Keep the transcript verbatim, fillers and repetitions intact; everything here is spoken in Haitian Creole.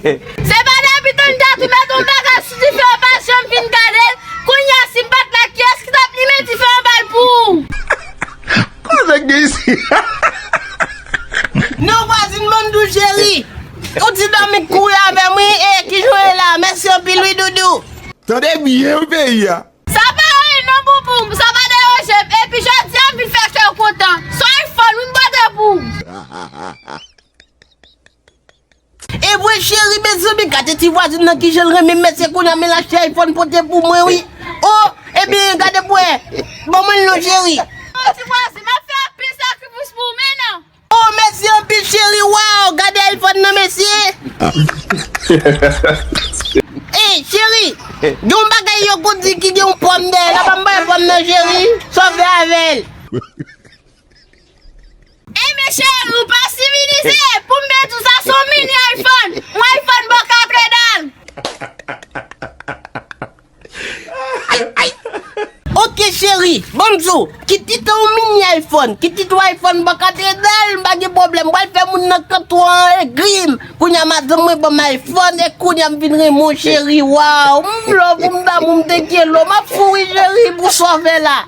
Se pa depi tan m ta tou met yon bagay sou dife, ou pa janm vin gade l. Kounye a, si m pa t la, kiyès ki t ap limen dife anba l pou ou? Kote nèg gen isi? Non, vwazin, ban m di w, cheri. Ou ti dòmi k kouri avè m, wi. E, kijan w ye la? Mèsi anpil, wi, doudou. Tande byen, wi, peyi a. Sa pa anyen non, boubou m, sa pa deranje m. Epi jodi a, m vin fè kè w kontan. Se yon iPhone, wi, m pote pou ou. E vre, cheri, mezanmi, gade ti vwazin nan kijan l renmen m, mesye, kounye a men l achte iPhone pote pou mwen, wi. O, ebyen, gade pou wè. Ban mwen l non, cheri. O, ti vwazin, m ap fè anpil sakrifis pou ou, men non. O, mèsi anpil, cheri, waw, gade iPhone nan, mesye. Ey, cheri, gen yon bagay yo konn di ki gen yon pòm dèyè l, apa m bay pòm nan, cheri? Sa w fè avè l? Ebyen, cheri, ou pa sivilize. Pou m byen di w, sa se yon mini iPhone. Yon iPhone bò katredan. Ay, ay. Ok, cheri, ban m di w, ki tit yon mini iPhone, ki tit yon iPhone bò katredan, m pa gen pwoblèm. M pral fè moun nan kanto an egri m. Kounye a, madanm mwen ban m iPhone, e kounye a, m vin renmen w, cheri. Waw, m love ou, m damou, m te kyelo, m ap fou, wi, cheri, pou sa w fè la.